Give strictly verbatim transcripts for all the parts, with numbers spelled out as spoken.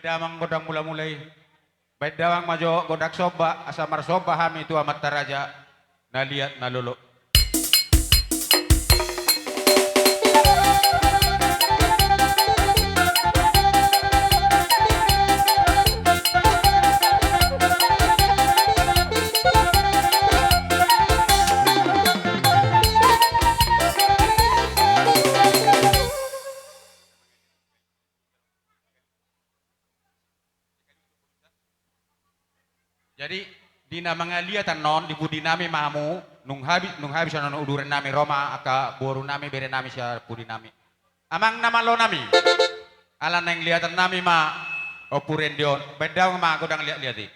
Damang godang mula-mula i. Baen damang ma jo godang somba, asa marsomba hami tu amanta raja na liat na lolo. Jadi, di na mangaliat annon, di pudi nami ma hamu, nung habis, nung habis annon uduran nami, ro ma angka boru nami, bere nami sian pudi nami. Amang na malo nami. Ala naeng liatan nami ma Ompu Rendi on, baen damang ma godang liat-liat i.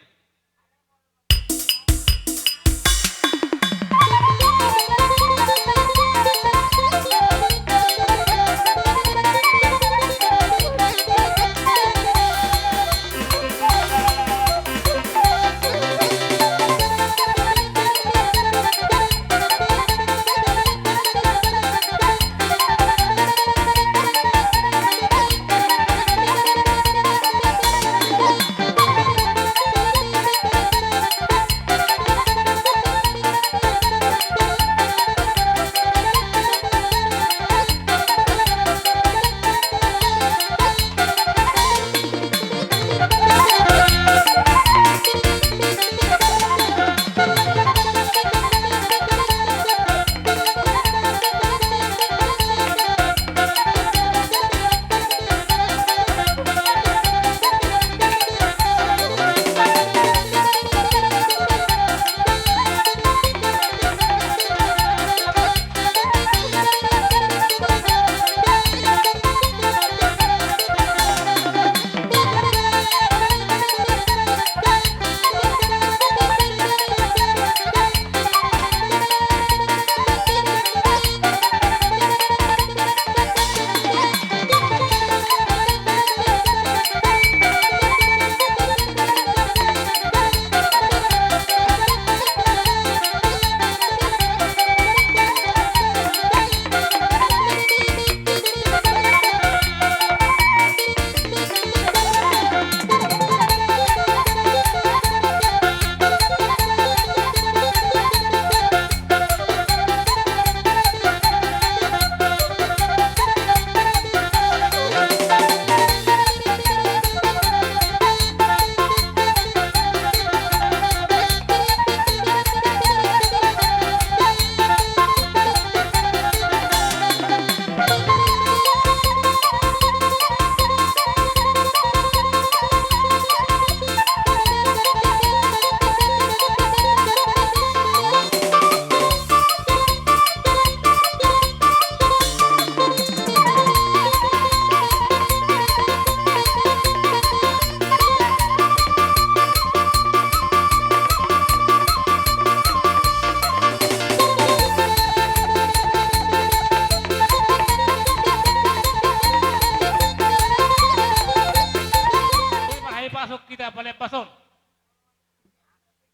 Boi ma hahipason hita palempason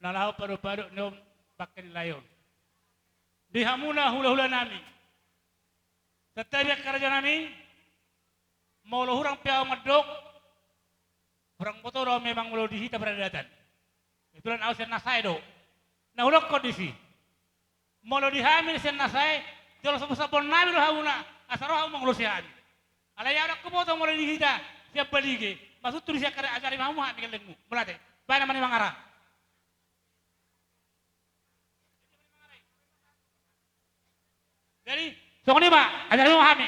na laho pado-pado ni on bangke ni lae on. Di hamuna hula-hula nami, santabi angka raja nami, molo hurang pe ahu mandok, hurang boto do ahu memang molo di hita paradatan. Kebetulan ahu sian na sae do. Na hudokkon disi, molo di hami na sian na sae, jolo so sambon nami do hamuna, asa ro hamu mangulosi hami. Alai ahu ndang huboto molo di hita sian Balige, masuk tu disi angka, ajari ma hamu hami gellengmu. Mauliate. Baen ma ni mangarang. Jadi, songon i ma, ajari ma hami.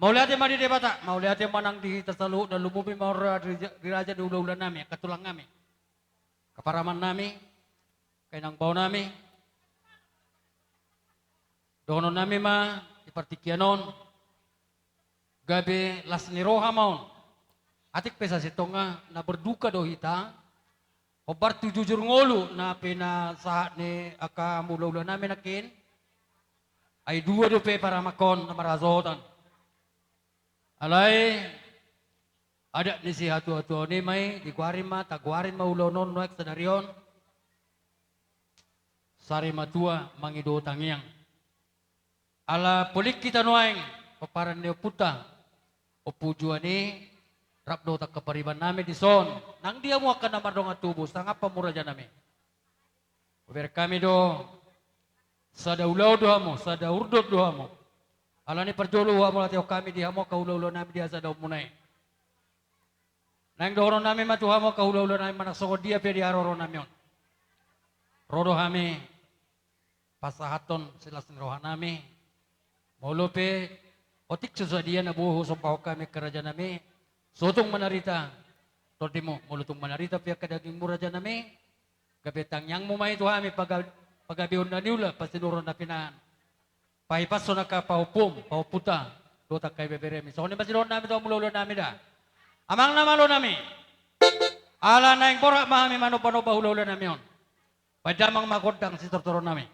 Mauliate ma di Debata, mauliate ma nang di hita saluhutna, lumobi ma on ra di raja, di raja ni hula-hula nami, angka tulang nami, angka paraman nami, angka inang bao nami. Dohonon nami ma di partingkian on, gabe las ni roha ma on. Atik pe sasintongna na berduka do hita, hombar tu jujur ngolu na pinasahat ni angka hula-hula nami nangkin, ai dua dope paramangkon na marhasohotan. Alai adat ni sihatua-tua on i ma i, digoari ma, tagoari ma ulaon on nuaeng sadari on, sari matua mangido tangiang. Ala polingkita nuaeng, pomparan ni ompunta, Ompu Juani, rap dohot angka pariban nami dison, nang di hamu angka na mardongan tubu, sangap hamu raja nami. Hubereng hami do, sada ulaon do hamu, sada urdot do hamu. Alani parjolo huhamauliatehon hami di hamu angka hulahula nami di hasadaonmuna i. Naeng dohonon nami ma tu hamu angka hulahula nami, manang songon dia pe di haroro nami on, ro do hami pasahathon silas ni roha nami. Molo pe otik so sadia na boi husombahon hami angka raja nami, so tung manarita tondimu, molo tung manarita pe angka dagingmu raja nami, gabe tangiangmu ma i tu hami, paga-, pagabeon na niula, pasinuruan na pinahan, pahipashon angka pahompum, pahomputa, dohot angka ibeberemi. Songon i ma sidohonon nami tu hamu hulahula nami da. Amang na malo nami, ala naeng borhat ma hami manombanomba hulahula nami on, baen damang ma gondang sitortoron nami.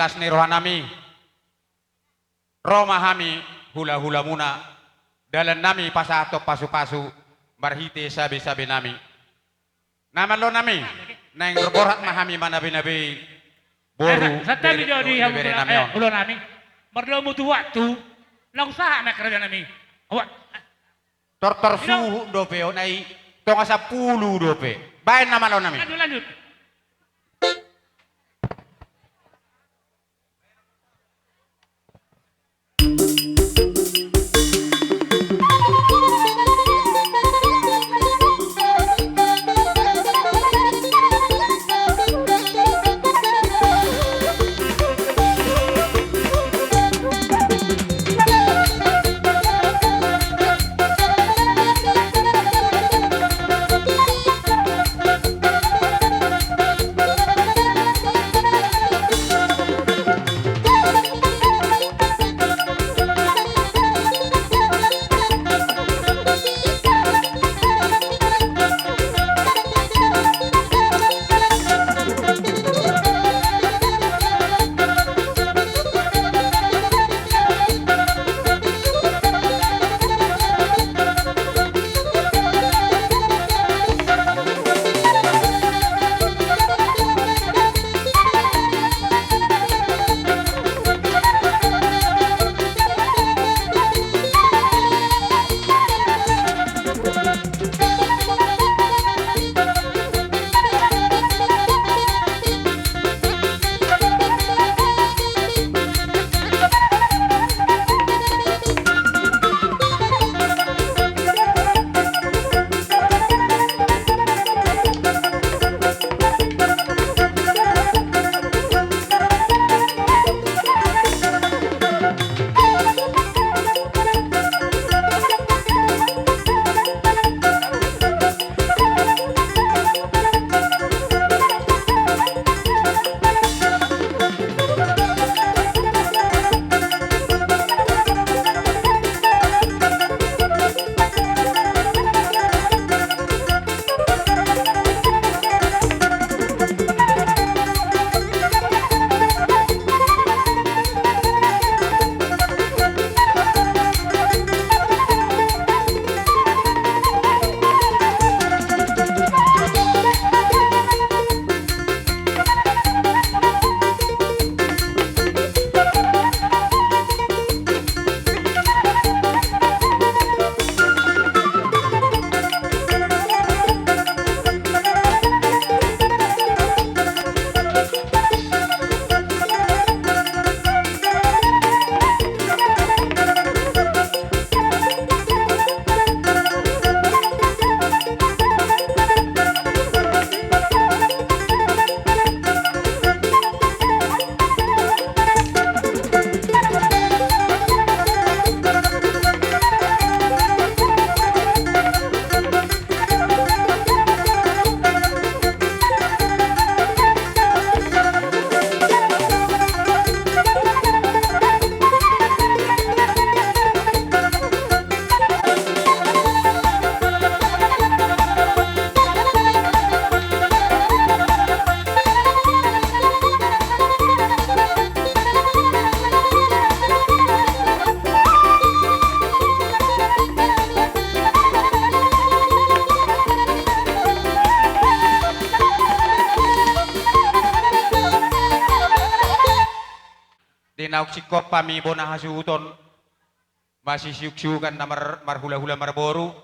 Las ni rohanami, ro ma hami hulahulamuna, dalannami pasahathon pasupasu marhite sabesabenami. Na malo nami, naeng borhat ma hami manabinabei boru. Ai, sa-, santabi bere-, jo di hamu berenami eh, on. Ulaonnami. Mardomu tu waktu, laos sahat ma karajanami. Awak. Tortor suhut dope on ai, tonga sampulu dope. Baen na malo nami. Lanjut, lanjut. Di naung singkop hami bona hasuhuton, masisiuksiukan na mar-, marhulahula marboru,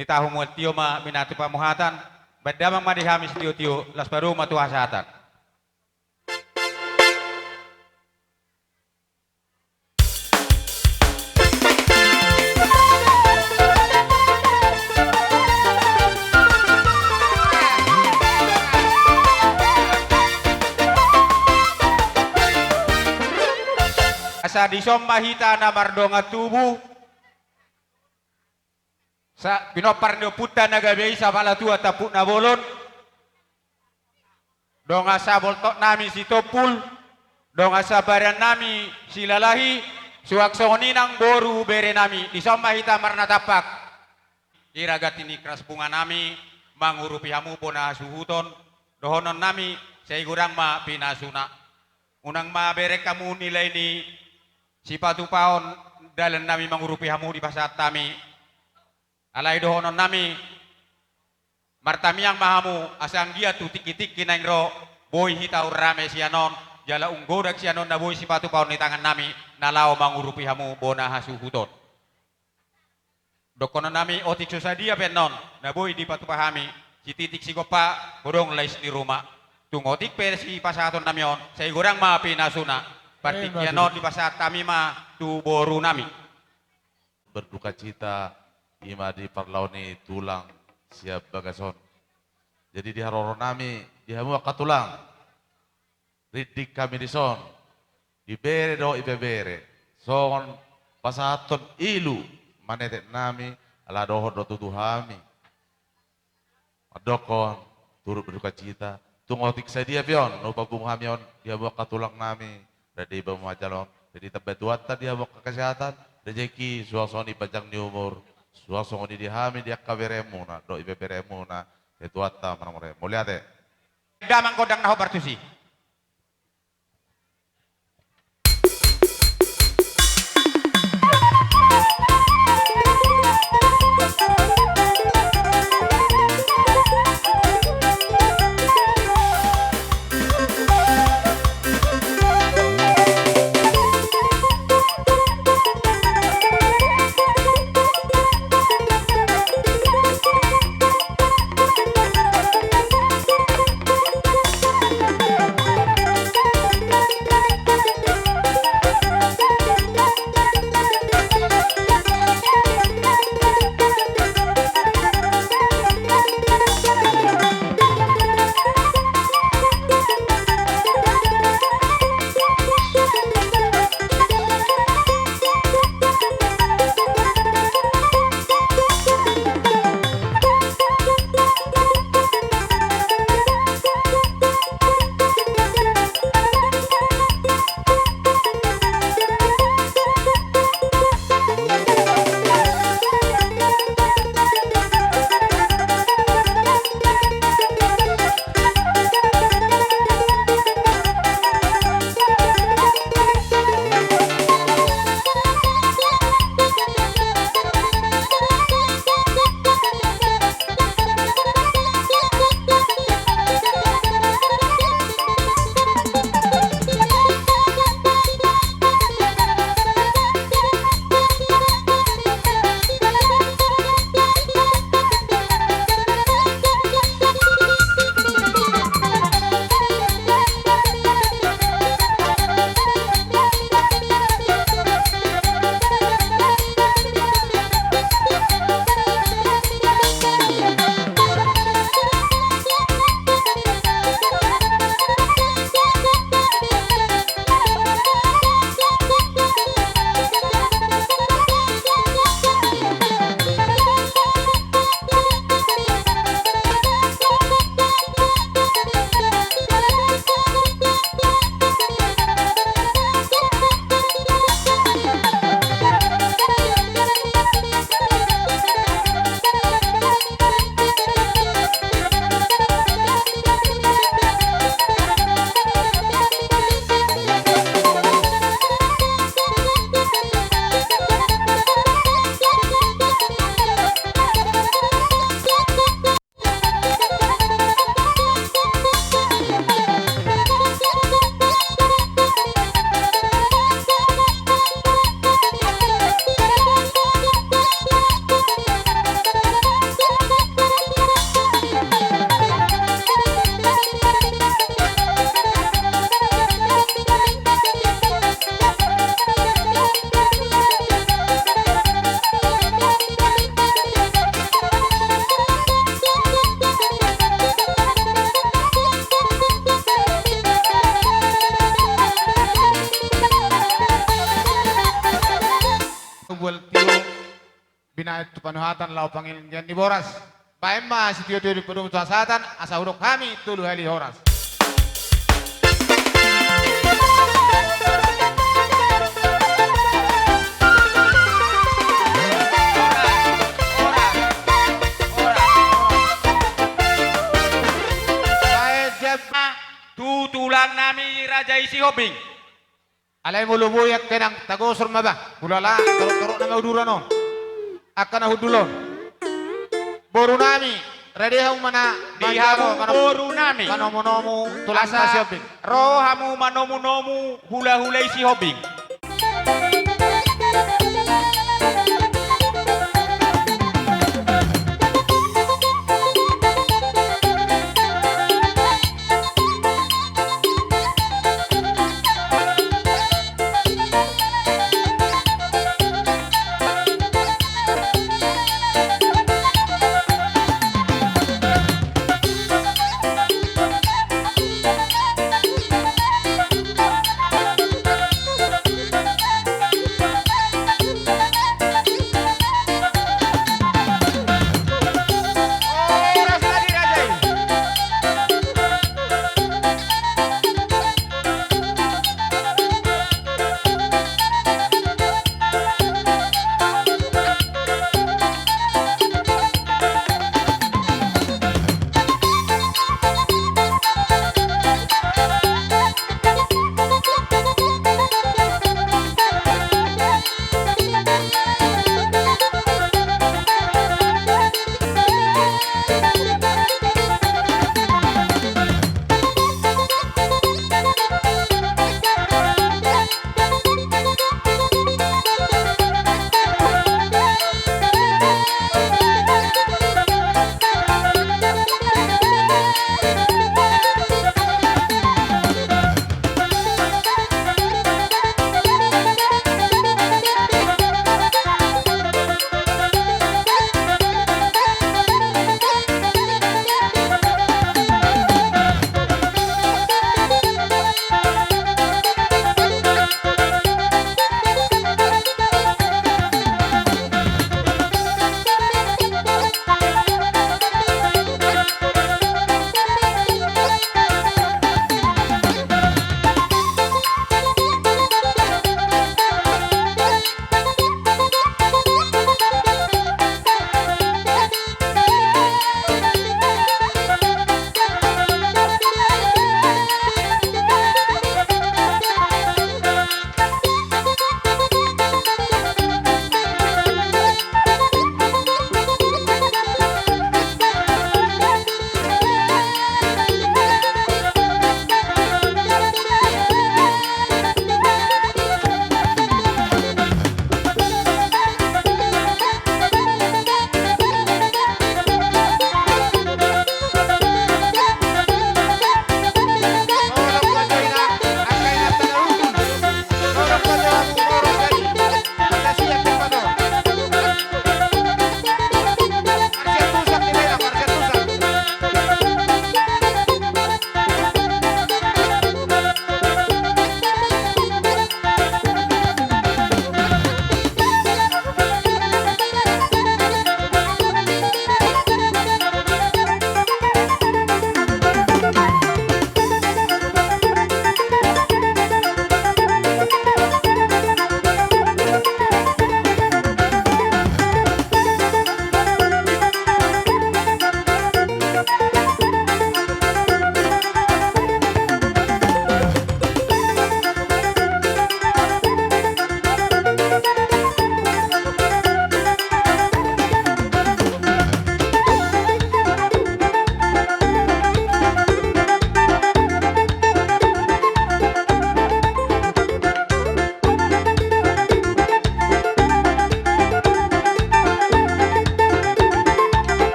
nitahu mual tio ma minatu pamuhatan, baen damang ma di hami sitiotio, laos padomu ma tu hasahatan. Asa dison ma hita na mardongan tubu. Sa-, pinompar ni ompunta na gabe i, sapala tua tampuk na bolon. Dongan saboltoknami Sitompul, dongan sabarannami Silalahi, suang songon i nang boru berenami, dison ma hita marnatampak. Di ragan ni keras bunganami, mangurupi hamu bona hasuhuton, dohononnami, sai godang ma pinasuna. Unang ma bereng hamu nilai ni sipatupaon dalan nami mangurupi hamu dipasahat hami. Alai dohonon nami, martamiang ma hamu, asa anggiat tu tingki-tingki naeng ro, boi hita umrame sian on, jala umgodang sian on na boi sipatupaon ni tangan nami, na laho mangurupi hamu bona hasuhuton. Dohonon nami otik so sadia pe annon, na boi dipatupa hami, sititik sigompa, godang lais ni ruma. Tung otik pe sipasahaton nami on, sai godang ma pinasuna. Partingkian on dipasahat hami ma tu boru nami. Berdukacita, i ma di parlao ni tulang sian bagas on. Jadi di haroro nami, di hamu angka tulang. Ringgit hami dison, ibebere dohot ibebere, songon pasahathon ilu manetek nami, ala dohot do tutu hami. Mandokhon, turut berdukacita, tung otik sadia pe on, na hupapungu hami on, di hamu angka tulang nami, rade iba ma jala on, jadi tambai Tuhanta di hamu angka kesehatan, rejeki, suang songon i panjang ni umur, suang songon i di hami di angka beremuna, dohot ibeberemuna, Tuhanta manang mauliate. Damang gondang na hombar tusi. Bual tio binaen tu panuhatan laho pangilingilan ni boras. Baen ma sitio-tio di podomu tu hasahatan, asa hudok hami tolu hali horas. Baen jam ma tu tulang nami Raja i Sihombing. Alai molo boi angka inang, tagosor ma bah. Hulala, torok-torok nama uduran on. Angka na hundul on. Boru nami, rade hamu ma na di manjalo hamu mano-, boru nami. Manomu-nomu tulang na Sihombing. Asa ro hamu manomu-nomu hula-hula i Sihombing.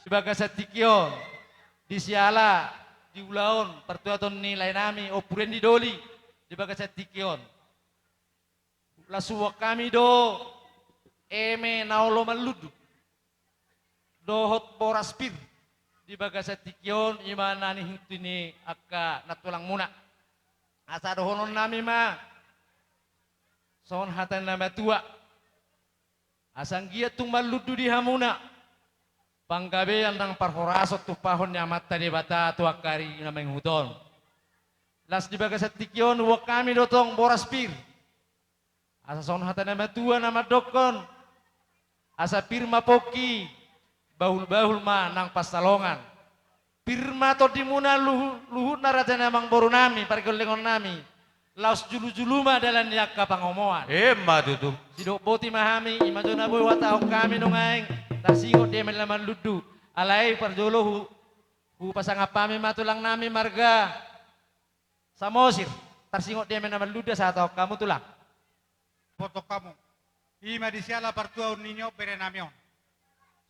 Di bagasan tingki on, di siala di ulaon partuaton ni laenami Ompu Rendi Doli, di bagasan tingki on. Las huboan hami do eme na olo manlundu dohot boras pir di bagasan tingki on, i ma na nihunti ni angka nantulangmuna. Asa dohononnami ma songon hata ni na matua: Asa anggiat tung manlundu di hamuna panggabean nang parhorasan tumpahon ni Amanta Debata tu angka ari na mangihut on. Las di bagasan tingki on huboan hami do tong boras pir. Asa songon hata ni na matua na mandokkon, asa pir ma pongki, bahul-bahul ma nang pansalongan. Pir ma tondimuna luhu-, luhutna raja ni amangborunami, pargellengonnami. Laos julu-julu ma dalan ni angka pangomoan. Emma tutu. Sidok boti ma hami, i ma jo na boi huhatahon hami nuaeng, tarsingot di eme na marlundu. Alai parjolo hu-, hupasangap hami ma tulangnami marga Samosir, tarsingot di eme na marlundu asa huhatahon hamu tulang. Boto hamu. I ma di siala partuaon ni on berenami on.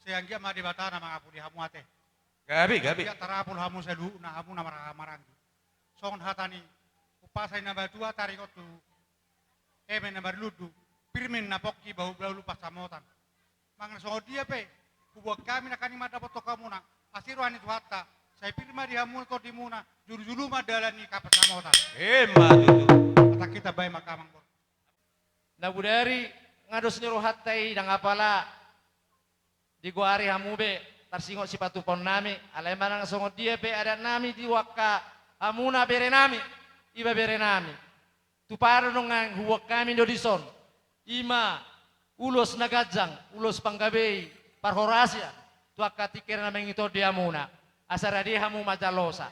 Sai anggiat ma Debata na mangapuli hamu ate. Gabe, gabe. Anggiat tarapul hamu saluhutna hamu na marhahamaranggi. Songon hata ni umpasa ni na matua taringot tu eme na marlundu, pir ma ninna pongki bahul-bahul pansamotan. Manang songon dia pe huboan hami nangkaning mandapothon hamuna, asi roha ni Tuhanta, sai pir ma di hamu tondimuna, julu-julu ma dalan ni angka pansamotan. Emma tutu. Asa hita baen ma angka amangboru. Na bodari nga dos ni rohanta i, ndang apala digoari hamu be tarsingot sipatupaonnami, alai manang songon dia pe adatnami di angka hamuna berenami, iba berenami. Tupa do nuaeng huboan hami do dison, i ma ulos na ganjang, ulos panggabei, parhorasan, tu angka tingki na mangihut di hamuna, asa rade hamu manjalosa.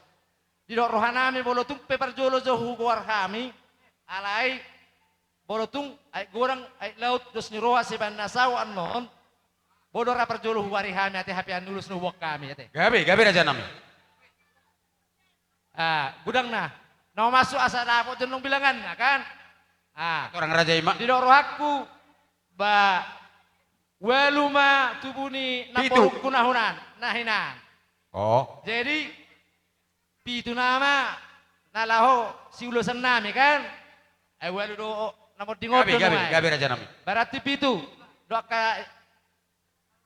Didok rohanami molo tung pe parjolo jo hugoar hami, alai molo tung aek godang, aek laut, dos ni roha sibaen na saut annon, molo ra parjolo hugoari hami ate, hape annon ulos na huboan hami ate. Gabe, gabe rajanami. Ah, godang na. Na mamasu asa dapot jonnong bilanganna kan. Ah. Torang raja i ma. Didok rohangku, ba ualu ma tubu ni namborungku na hunan, na hinan. Oh. Jadi pitu nama na laho siulosannami kan. Ai ualu do na monding on do. Gabe, gabe, gabe rajanami. Berarti pitu. Do angka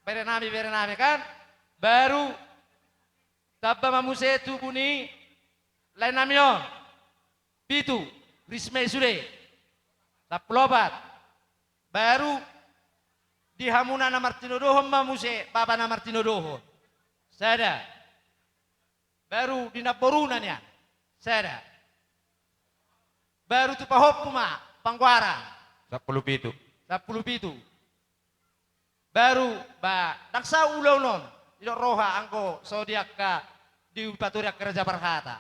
berenami, berenami kan. Baru tamba ma muse tubu ni laenami on. Pitu, risma i sude. Sampulu opat. Baru di hamuna na martinodohon ma muse bapa na martinodohon. Sada. Baru di namboruna nian. Sada. Baru tu pahompu ma panggoaran. Sampulu pitu. Sampulu pitu. Baru, ba, ndang saut ulaon on, didok roha anggo so di angka, dipatudu angka raja parhata.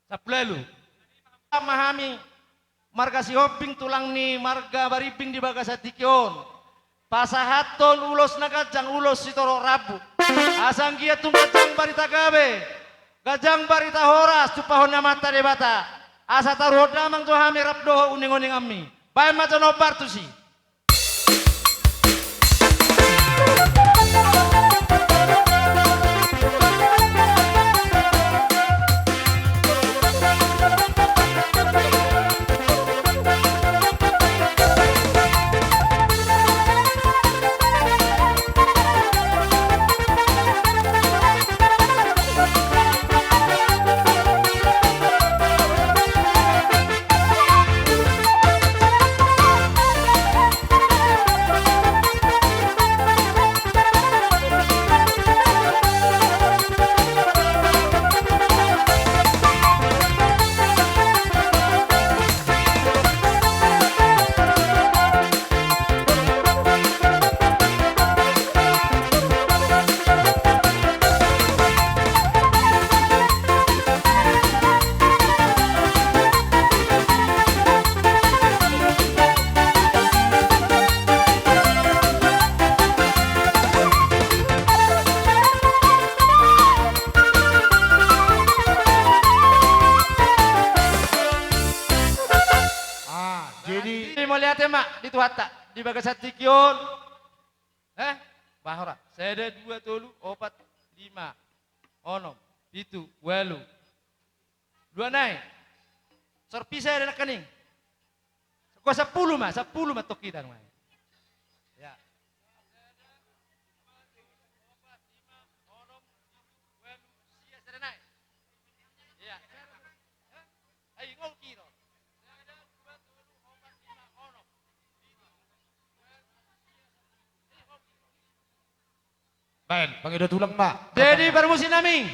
Sampulu ualu. Ma hami marga Sihombing tulang ni marga Barimbing di bagasan tingki on pasahathon ulos na ganjang, ulos sitorop rambu. Asa anggiat tung ganjang barita gabe, ganjang barita horas tumpahon ni Amanta Debata. Asa taruhon damang jo hami rap dohot uninguninganmi. Baen ma jo na hombar tusi. Ah, jadi mauliate ma di Tuhanta di bagasan tingki on. Eh, bahora. Sada, dua, tolu, opat, lima, onom, pitu, ualu. Dua nai. Sorpisa ada nakaning. Sakuan sampulu ma, sampulu ma tong hita nuaeng. Ya. Baen, pangido tulang ma. Jadi parmusiknami,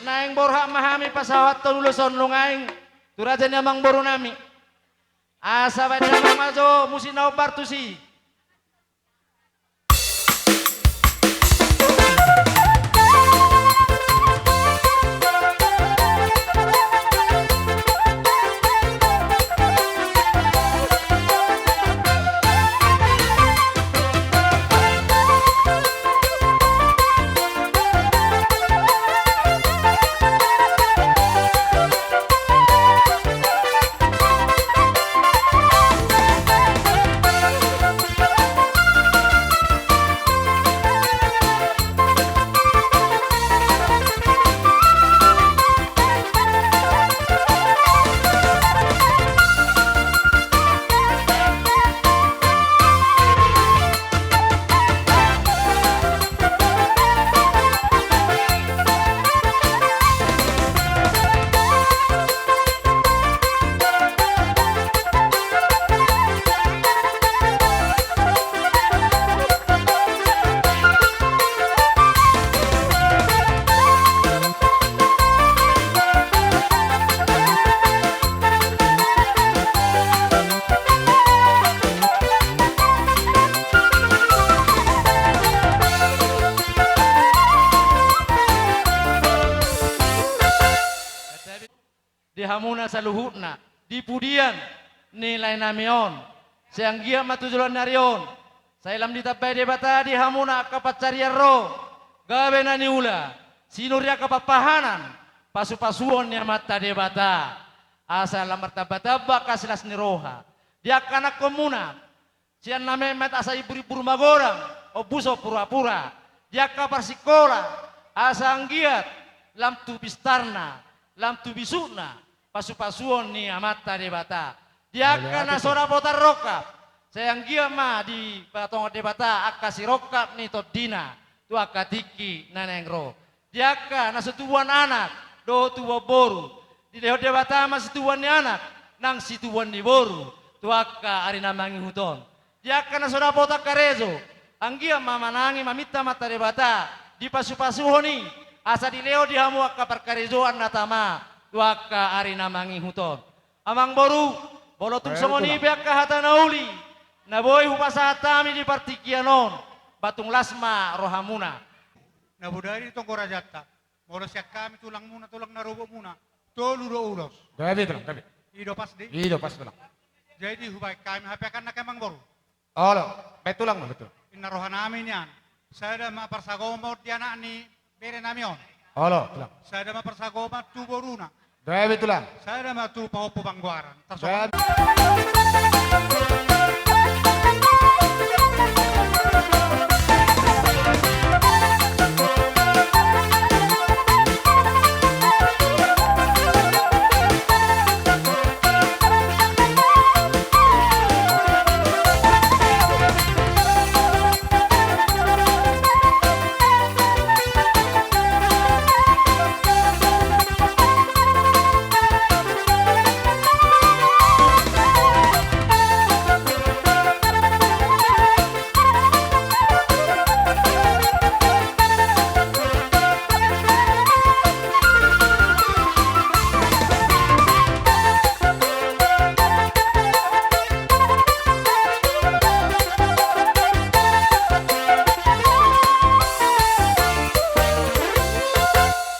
naeng borhat ma hami pasahathon ulos on nuaeng tu raja ni amangborunami. Asa baen damang ma jo musik na hombar tusi. Di hamuna saluhutna, di pudian ni laenami on, sai anggiat ma tu joloan ni ari on, sai lam ditambai Debata di hamuna angka pansarian ro, gabe na niula, sinur ni angka parpahanan, pasupasuon ni Amanta Debata, asa lam martambatamba angka silas ni roha, di angka anakkonmuna, sian na metmet asa imburimbur magodang, ombuson purapura, di angka parsingkola, asa anggiat lam tu bistarna, lam tu bisukna, pasupasuon ni Amanta Debata. Di angka na so dapotan rongkap, sai anggiat ma dipatongon Debata angka sirongkap ni tondina tu angka tingki na naeng ro. Di angka na so tubuan anak dohot tubuan boru, dilehon Debata ma situbuan ni anak nang situbuan ni boru tu angka ari na mangihut on. Di angka na so dapotan karejo, anggiat ma manangi maminta Amanta Debata dipasupasuhon i, asa dilehon di hamu angka parkarejoan na tama tu angka ari na mangihut on. Amangboru, molo tung songon i pe angka hata na uli na boi hupasahat hami di partingkian on, ba tung las ma rohamuna. Na bodari tonggo rajanta, molo sian hami tulangmuna, tulang na robotmuna, tolu do ulos. Gabe tulang, gabe. I do pas di? I do pas tulang. Jadi hubaen hami hape angka na, amangboru. Olo, baen tulang ma, baen tulang. Inna rohanami nian, sada ma parsagoman di anak ni berenami on. Olo, tulang. Sada ma parsagoman tu boruna. Gabe tulang. Sada ma tu pahompu panggoaran. Tarsongon.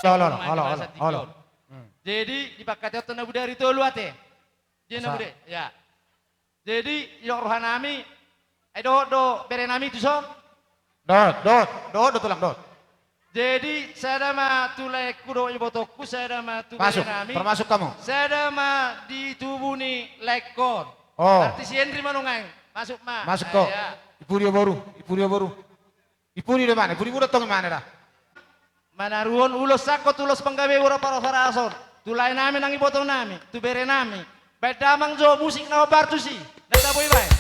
Olo, olo, olo, olo, olo. Hmm. Jadi, dipangkataion na bodari tolu ate. Jadi na bodari, ya. Jadi, didok rohanami, ai dohot do berenami tuson? Dohot, dohot, dohot do tulang, dohot. Jadi, sada ma tu laengku dohot ibotongku, sada ma tu berenami. Masuk, termasuk kamu. Sada ma di tubu ni laengkon. Oh. Berarti si Henry ma nuaeng. Masuk ma. Masuk ko. Ipudi ho boru, ipudi ho boru. Ipudi do imana, ipudi muna tong imana da. Manaruhon ulos sangkot ulos panggabean, ulos parhorasan tu laenami nang ibotonami, tu berenami. Baen damang jo musik na hombar tusi, na tabo ibaen.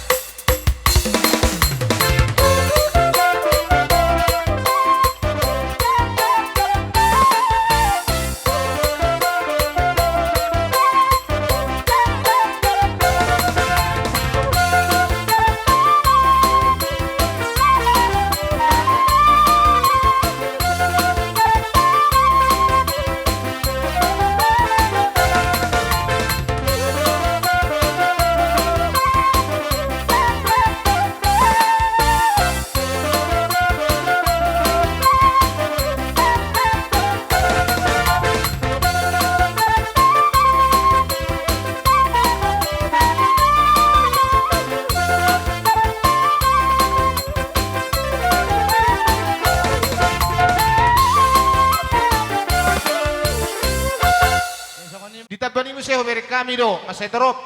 Bereng hami do mansai torop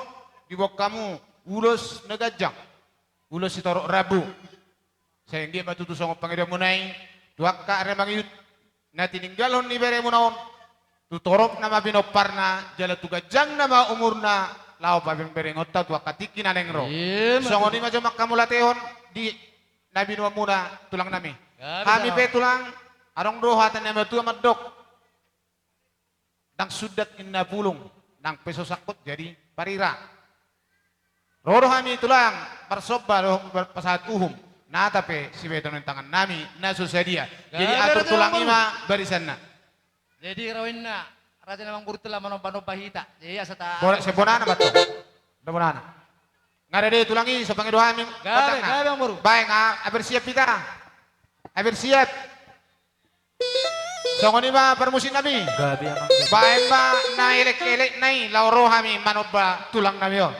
diboan hamu ulos na ganjang, ulos sitorop rambu. Sai anggiat ma tutu songon pangidoanmuna i tu angka aremang i na tininggalhon ni beremuna on, tu toropna ma pinomparna jala tu ganjangna ma umurna, laho paberengberengonta tu angka tingki na naeng ro. Songon i ma jomma hamu latehon di na binoanmuna, tulang nami. Hami pe, tulang, adong do hata ni na matua mandok: Ndang sundat ninna pulung, nang pe so sangkot jadi parira. Ro do hami, tulang, marsomba dohot marpasahat uhum, nata pe sibaheton ni tangan nami na so sadia. Jadi atur, tulang, i ma barisanna. Jadi ro ninna raja ni amangboru, tulang, manombanomba hita. Jadi asa ta... Bona, sai bonana ma tu. Nda bonana. Nga rade, tulang, i so pangido hami. Gabe, gabe, amangboru. Baen, a, bersiap hita. A, bersiap. Songon i ma parmusik nami. Gabe, amang. Baen ma na elek-elekna i, laho ro hami manomba tulang nami on.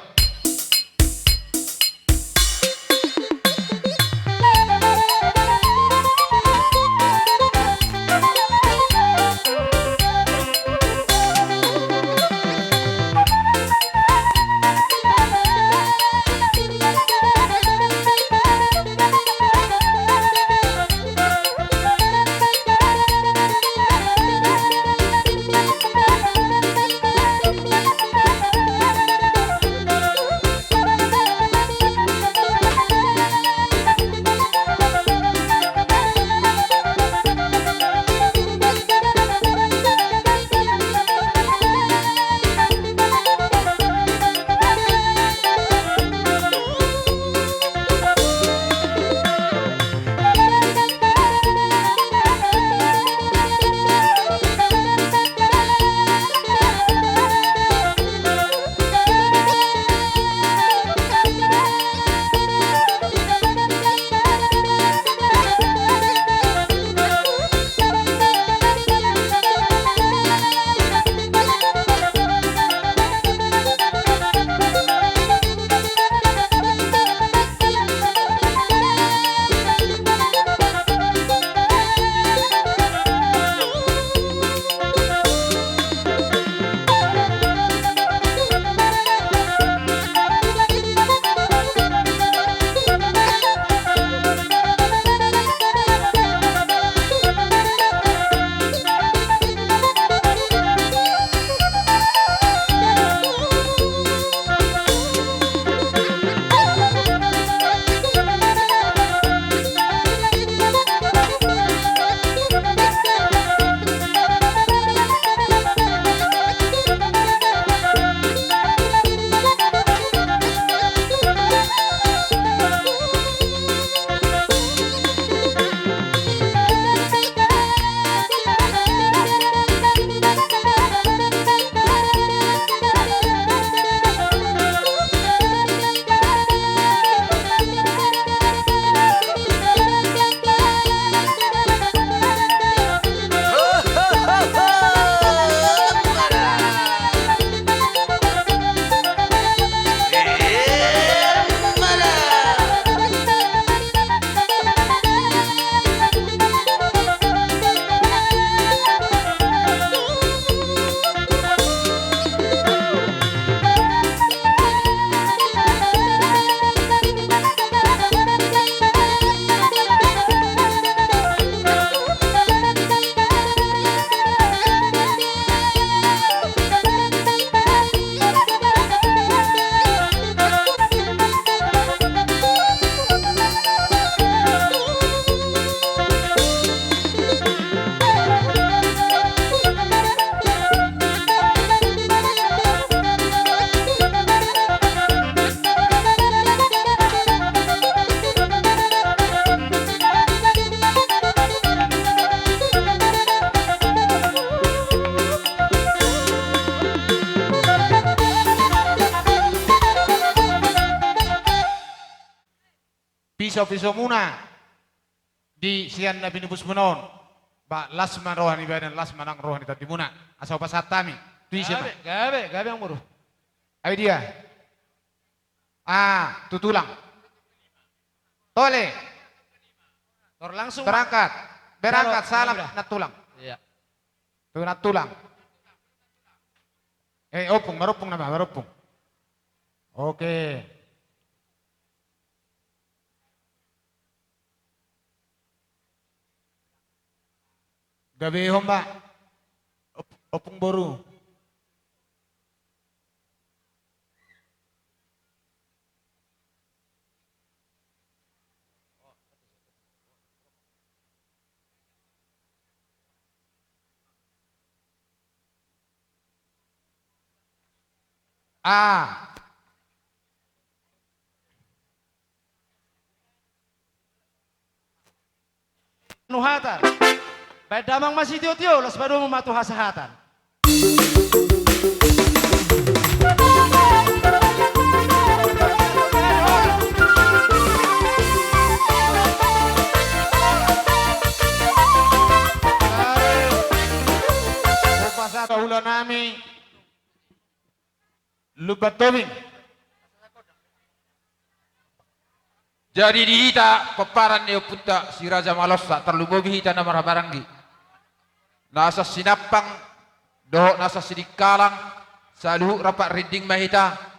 Pisopisomuna di sian na pinupusmuna on, ba las ma roha ni badan, las ma nang roha ni tondimuna. Asa hupasahat hami tu ise ma. Gabe, gabe, gabe, amangboru. Ai dia. Ah, tu tulang. Tole. Tor langsung berangkat. Berangkat, salam nantulang. Iya. Tu nantulang. Eh, ompung, marompung nama, marompung. Oke. Gabe homba. Op-, ompung boru. Ah. Nuhatan. Baen damang ma sitiotio, laos padomu ma tu hasahatan. Pasahat hulahula nami. Lumban Tobing. Jadi di hita pomparan ni ompunta Si Raja Malossa, tarlumobi hita na marhahamaranggi, na sian Sinampang dohot na sian Sidikalang, saluhut rap rinding ma hita.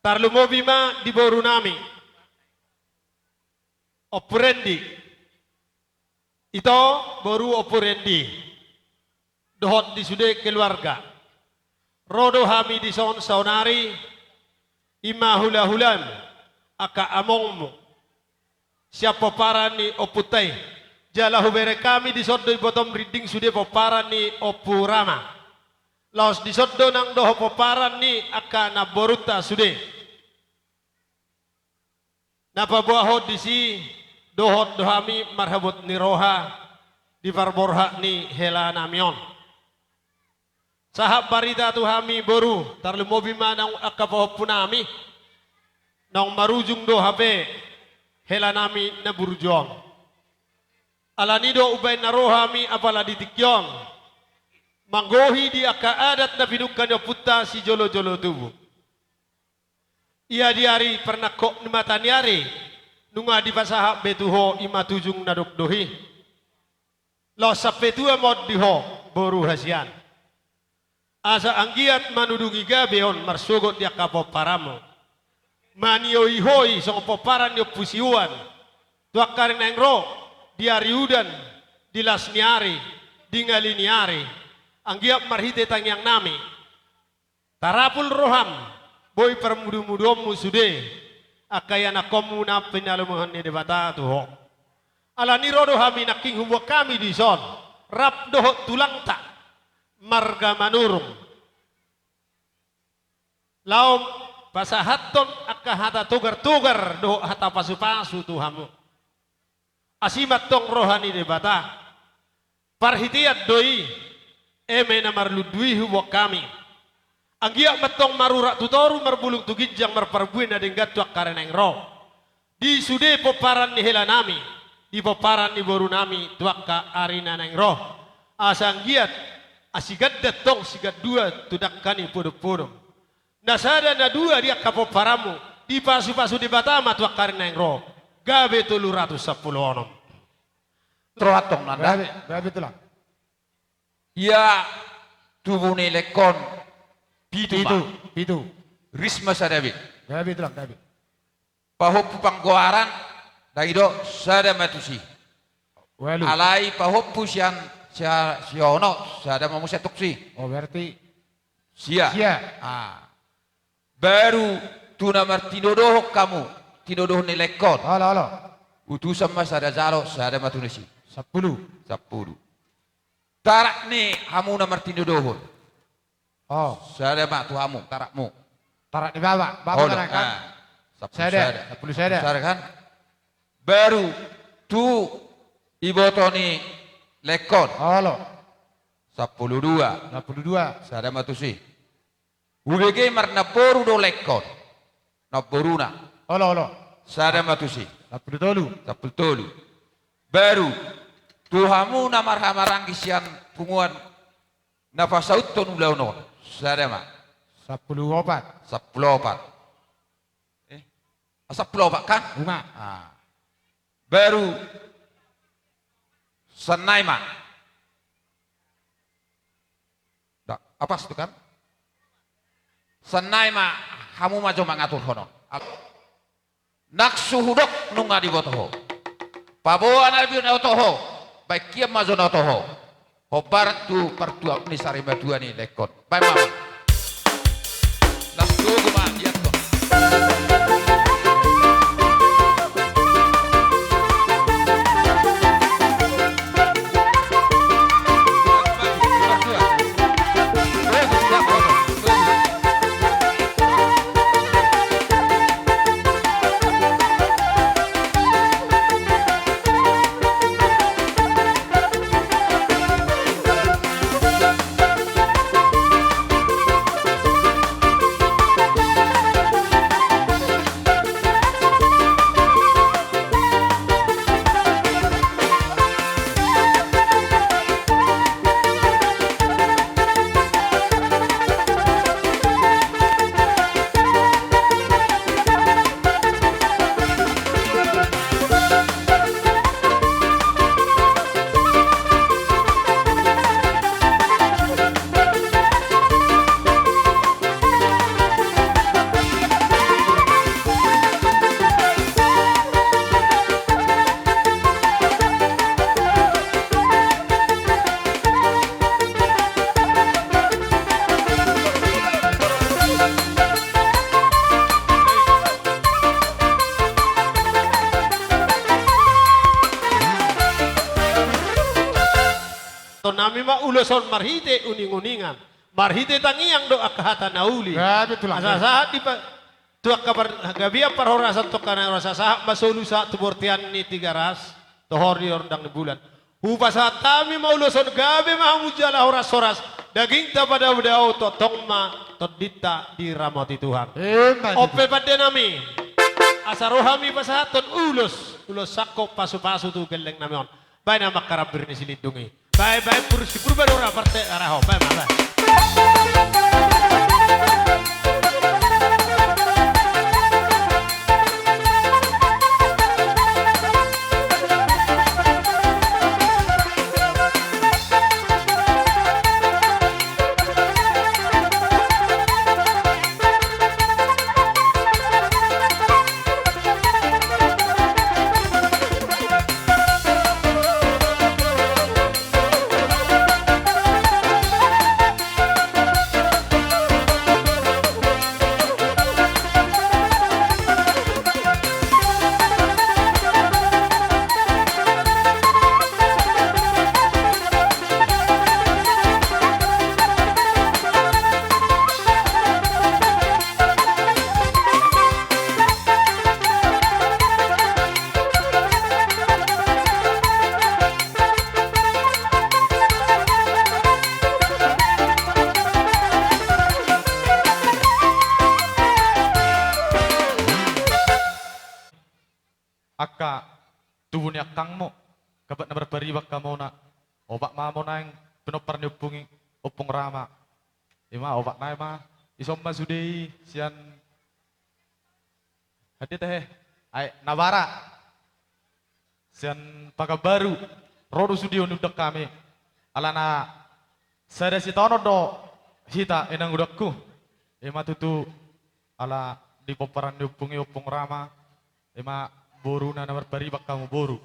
Tarlumobi ma di boru nami, Ompu Rendi. Ito, boru Ompu Rendi. Dohot di sude keluarga. Ro do hami dison saonari, i ma hulahulam, angka amongmu. Sian pomparan ni ompunta i. Jala hubereng hami dison do ibotom rinding sude pomparan ni Ompu Rama. Laos dison do nang dohot pomparan ni angka namborunta sude. Na paboahon disi, dohot do hami marhabot ni roha di parborhat ni hela nami on. Sahat barita tu hami boru, tarlumobi ma naung angka pahompu nami, naung marujung do hape hela nami na burju on. Alani do umbahen na ro hami apala di tingki on, manggohi di angka adat na pinungka ni ompunta sijolojolo tubu. Ia di ari parnangkok ni mata ni ari, nunga dipasahat be tu ho i ma tujung na dokdok i. Laos sampe tua ma on di ho, boru hasian. Asa anggiat manudungi gabe on marsogot di angka pomparanmu. Manioihoi songon pomparan ni Ompu Siuan. Tu angka ari naeng ro, di ari udan, di las ni ari, di ngali ni ari. Anggiat marhite tangiang nami. Tarapul roham, boi parmudumuduonmu sude, angka ianakhonmu na pinalomohon ni Debata tu ho. Alani ro do hami nangkin huboan hami dison, rap dohot tulangta, marga Manurung. Laho pasahathon angka hata togartogar dohot hata pasupasu tu hamu. Asi ma antong roha ni Debata. Parhitean do i, eme na marlundu i huboan hami. Anggiat ma antong marurat tu toru, marbulung tu ginjang, marparbue na denggan tu angka ari naeng ro. Di sude pomparan ni hela nami, di pomparan ni boru nami tu angka ari na naeng ro. Asa anggiat asi ganda antong sigandua tu dangka ni podompodom. Na sada na dua di angka pomparanmu, dipasupasu Debata ma tu angka ari naeng ro, gabe tolu ratus sampulu onom. Ro antong nanda. Gabe, gabe tulang. Ia tubu ni Lengkon pitu ma. Pitu, pitu. Ris ma sada be. Gabe tulang, gabe. Pahompu panggoaran, dang i do, sada ma tusi. Ualu. Alai pahompu sian, sia-, siono, sada ma muse antong tusi. Oh, berarti sia. Sia. Ah. Baru tu na martinodohon hamu, tinodohon ni Lengkon. Olo, olo. Utusan ma sada jalo, sada ma tusi. Sampulu. Sampulu. Tarak ni hamu na martinodohon. Oh. Sada ma tu hamu, tarakmu. Tarak ni baba, baba. Olo, mana kan? Ah. Sampulu sada. Sada. Sampulu sada. Sampulu sada kan? Baru tu iboto ni Lengkon. Olo. Sampulu dua. Sampulu dua. Sada ma tusi. Hubege marnamboru do Lengkon. Namboruna. Olo, olo. Sada ma tusi. Sampulu tolu. Sampulu tolu. Baru tu hamu na marhahamaranggi sian punguan na pasauthon ulaon on. Sada ma. Sampulu opat. Sampulu opat. Eh, ah, sampulu opat kan? Ima. Ah. Baru sian nai ma. Dah, apas tu kan? Sian nai ma hamu ma jo mangaturhon on. Al-, nang so hudok nunga diboto ho. Paboa na binoto ho, baen hian ma jo na oto ho. Hombar tu partuat ni sarimatua ni Lengkon. Baen ma. Las togu ma, ia tong. ma ulos on marhite uning-uningan, marhite tangiang do angka hata na uli. Asa sahat di pa-, tu angka par-, gabean parhorasan tu angka na uli, asa sahat ma solu sahat tu bontean ni Tigaras, tu hori ni rondang ni bulan. Hupasahat hami ma ulos on, gabe ma hamu jala horas-horas, dagingta padao-dao, tongtong ma tondinta diramoti Tuhan. Emma tutu. On pe pande nami, asa ro hami pasahathon ulos, ulos sangkop pasu-pasu tu gelleng nami on. Baen ma angka rambir ni silindung i. Baen, baen, pur-, si Purba Dora parte araho. Baen ma, baen. Angka tubu ni angkangmu, gabe na marpariban hamuna. Opat ma hamu naeng pinompar ni ompung i, Ompung Rama. Ima opat nai ma, dison ma sude i sian, hadia tahe, ai, Nabara. Sian Pakanbaru, ro do sude on diundang hami. Alana sada sitaonon do hita, inang udangku. Ima tutu, ala di pomparan ni ompung i, Ompung Rama, ima boruna na marpariban hamu, boru.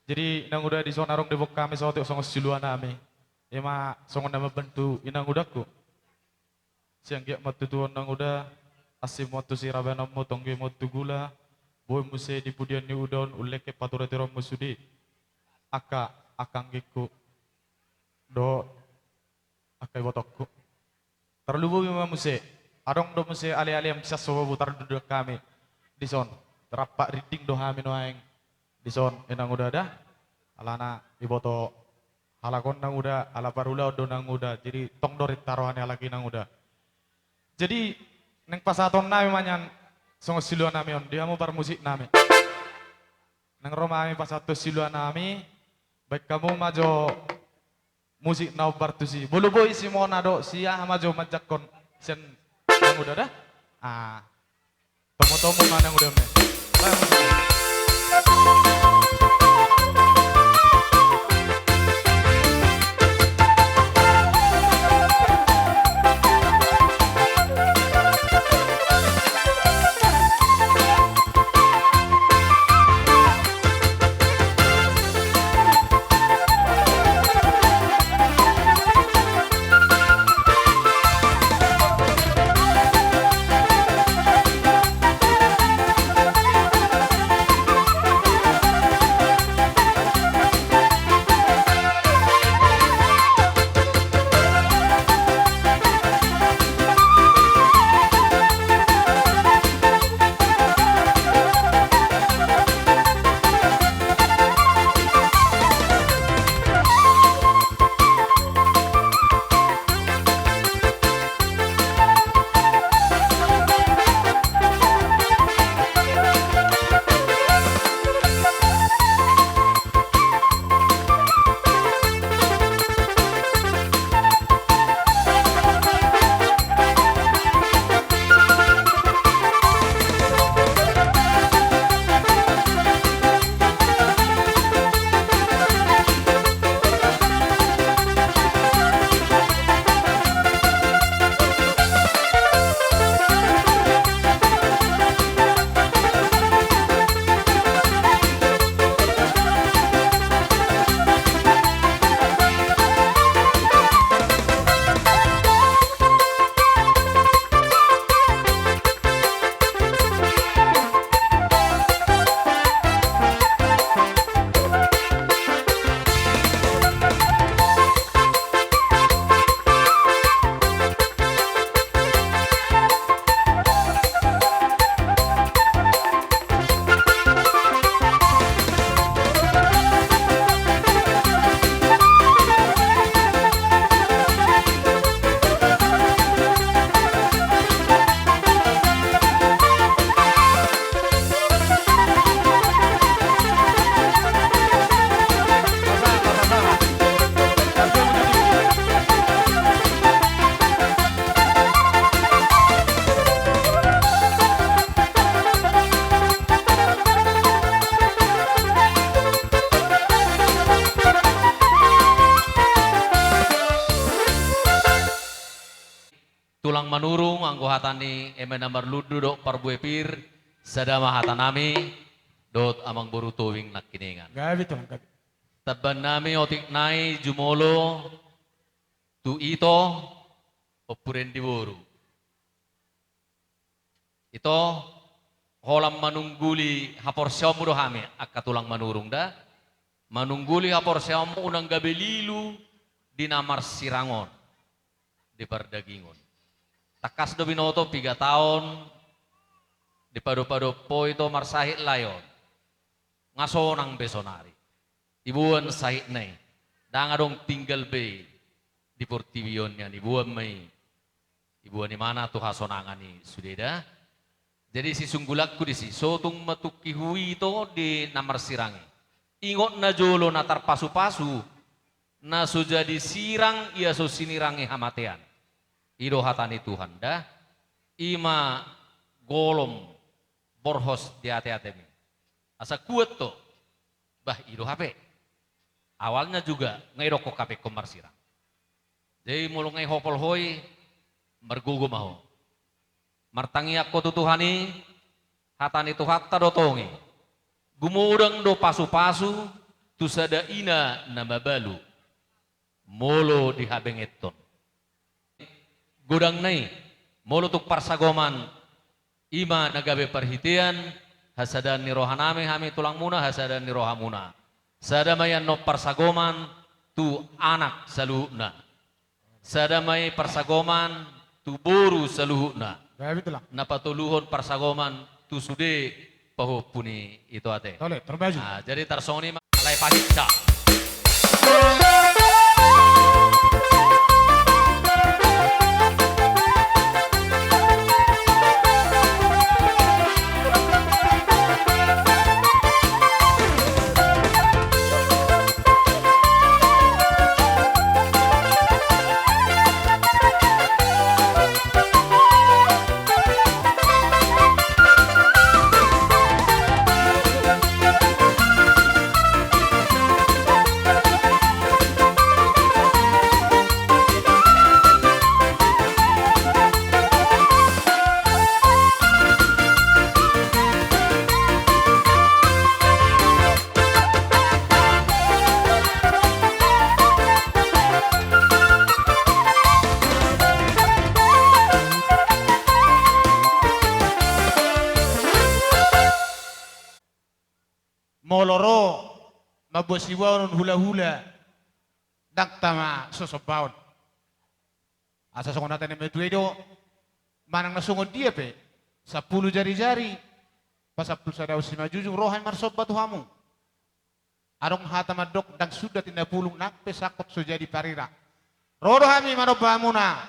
Jadi, inang uda, dison adong do hami saotik songon silua nami. Ima songon na mambantu inang udangku. Sian giat ma tutu on, nang uda, asi ma on tu sirabenonmu, tonggi ma on tu gula, boi muse di pudian ni uda on, ullengke paturaturaonmu sude angka, angka anggiku dohot angka ibotongku. Tarlumobi ma muse, adong do muse aleale sian Sobabu, tarlumobi do hami dison, rampak rinding do hami nuaeng dison, inang uda da. Alana diboto halak on, nang uda, ala parulaon do, nang uda. Jadi tong do rintaro hami halak i, nang uda. Jadi naeng pasahaton nami ma nian songon silua nami on di hamu parmusik nami. Naeng ro ma hami pasahathon silua nami, baen hamu ma jo musik na hombar tusi. Molo boi si Mona dohot si aha ma jo manjangkon sian nang uda da. Ah. Tomo-tomo ma nang uda me. Tulang Manurung, anggo hata ni eme na marlundu dohot parbue pir, sada ma hatanami dohot amangboru Tobing nangkiningan. Gabe, Tulang, gabe. Tamban nami otik nai jumolo tu ito, Ompu Rendi boru. Ito, holan manungguli haporseaonmu do hami, angka Tulang Manurung da. Manungguli haporseaonmu unang gabe lilu di na marsirang on, di pardagingon. Tangkas do binoto piga taon dipadopadophon ho ito marsahit lae on. Nga sonang be sonari. Diboan sahitna i. Ndang adong tinggal be i di portibi on, nian diboan ma i. Diboan imana tu hasonangan i sude da. Jadi sisunggulanku disi, so tung ma tung huhuti ito di na marsirang i. Ingot najolo na tarpasupasu, na so jadi sirang ia so sinirangi hamatean. I do hata ni Tuhan da. I ma golom borhos di ateatemi. Asa kuat ho. Bah, i do hape. Awalnya juga nga didokkon hape ingkon marsirang. Jadi molo nga dihopol ho i, margogo ma ho. Martangiang ho tu Tuhan i, hata ni Tuhanta do tong i. Gumodang do pasupasu tu sada ina na mabalu. Molo dihabengethon. Godangna i, molo tung parsagoman, i ma na gabe parhitean, hasadaan ni rohanami hami tulangmuna, hasadaan ni rohamuna. Sada ma i annon parsagoman tu anak saluhutna. Sada ma i parsagoman tu boru saluhutna. Gabe, Tulang. Na patoluhon parsagoman tu sude pahompu ni ito ate. Tole, terbaji. Ah, jadi tarsongon i ma. Alai pahinsa. Molo ro mamboan siboanon hulahula, ndang tama so sombaon. Asa songon hata ni matua i do, manang na songon dia pe, sampulu jarijari pasampulu sada on simanjujung, ro hami marsomba tu hamu. Adong hata mandok, ndang sundat inna pulung, nang pe sangkot so jadi parira. Ro do hami manomba hamuna.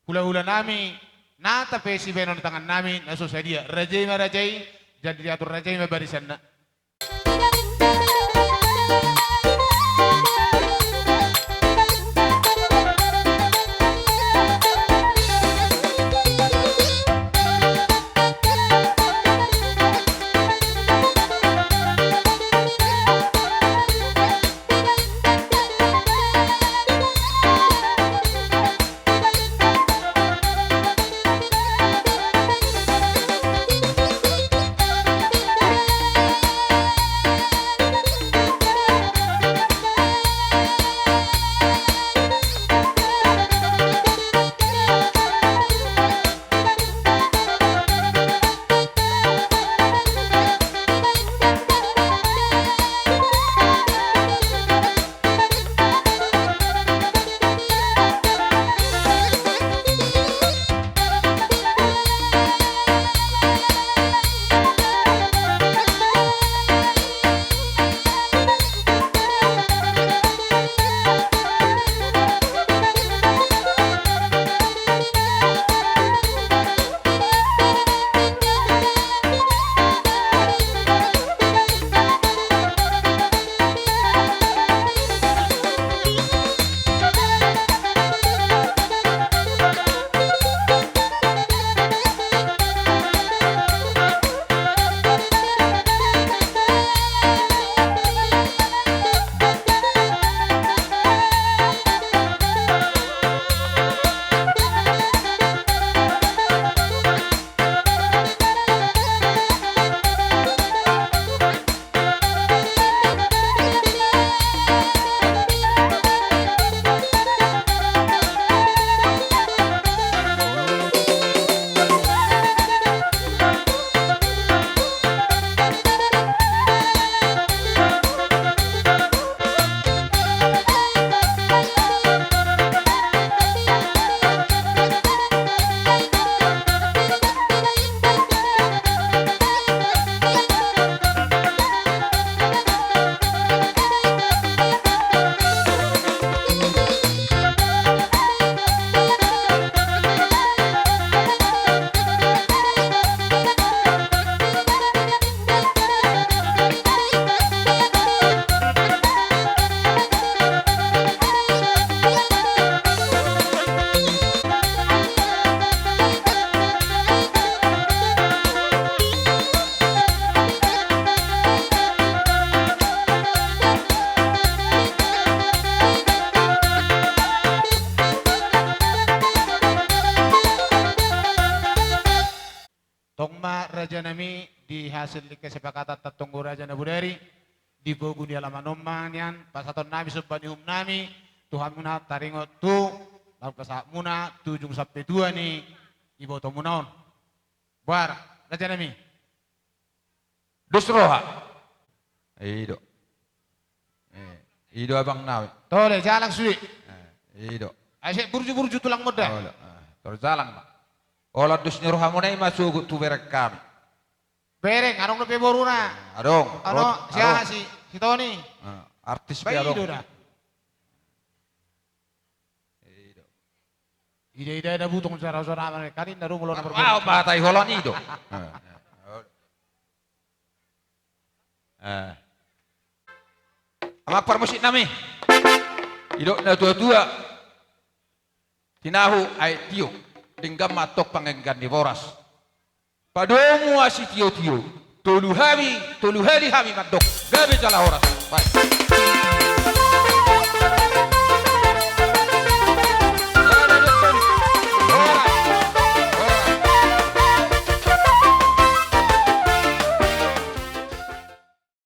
Hulahulanami, nata pe sibahenon ni tangannami na so sadia. Raja i ma raja i, jala diatur raja i ma barisanna. Tong ma raja nami di hasil ni kesepakatan tong tu raja na bodari, di pogu ni alaman on ma nian pasahaton nami somba ni uhum nami tu hamuna taringot tu laut pasahat muna tu ujung sampe tua ni iboto muna on. Boha raja nami. Dos roha. I do. Eh, i do abang nami. Tole jalang sude. Eh, i do. Asa burju-burju tulang muna da. Tole. Eh, tole jalang ma. Olo dos ni roha muna i ma sogot tu bereng hami. Bereng, adong dope boruna. Eh, adong. Ano, si aha si, si Toni. Eh, artis pe adong. Ba i do da. Ida-ida da butong sara sora mane kan inda do molo na. Au mata i holon i do. Eh. Amang parmusik nami. Didok na tua-tua. Tinahu aek tio. Denggan ma antong panggabean ni boras. Padomu asi tio-tio, tolu hami, tolu hali hami mandok, gabe jala horas. Baik.